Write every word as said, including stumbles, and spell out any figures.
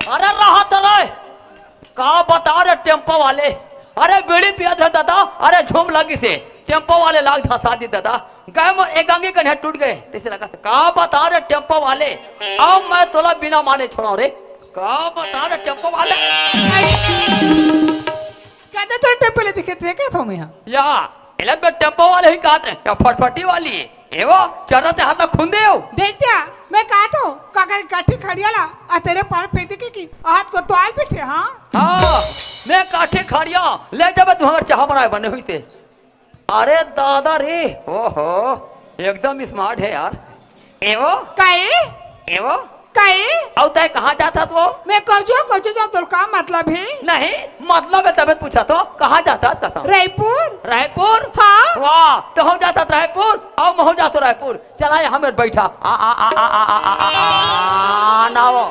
अरे रहा तो रे, का बता रे टेम्पो वाले। अरे बीड़ी पियत रहे दादा, अरे झूम लगी से टेम्पो वाले लाग धसा दी दादा। गए मोर एक अंगी कन्हे टूट गए, तैसे लगा था। का बता रे टेम्पो वाले, अब मैं तोला बिना माने छोड़ाऊं रे। का बता रे टेम्पो वाले। कहते तो टेम्पो ले दिखे थे क्या था मैं यहाँ? या, एला तो टेम्पो वाले ही कहत रहे, या फटफटी वाली है। एवो, चढ़त हाथ ला खून दे हो। देख दिया, मैं कहा तो, काकर काठी खड़िया ला, आ तेरे पार पे देखी कि हाथ को तो आल बैठे, हाँ? हाँ, मैं काठी खड़िया, ले जाबे तू हमर चाह बनाए बने हुई थे। अरे दादा रे, ओहो, एकदम स्मार्ट है यार। एवो, काहे? एवो, काहे? अउ तय कहाँ जात हस वो? मैं कजो, कजो जाऊँ, तोर का मतलब है? नहीं, मतलब है तबे पूछा तो, कहाँ जात हस कसम? रायपुर। रायपुर? हाँ। वाह, तहूँ जात हस रायपुर, अउ महूँ जात हूँ रायपुर। चला यहाँ मेर बैठा। आ, आ, आ, आ, आ, आ, आ, आ, आ, ना वो।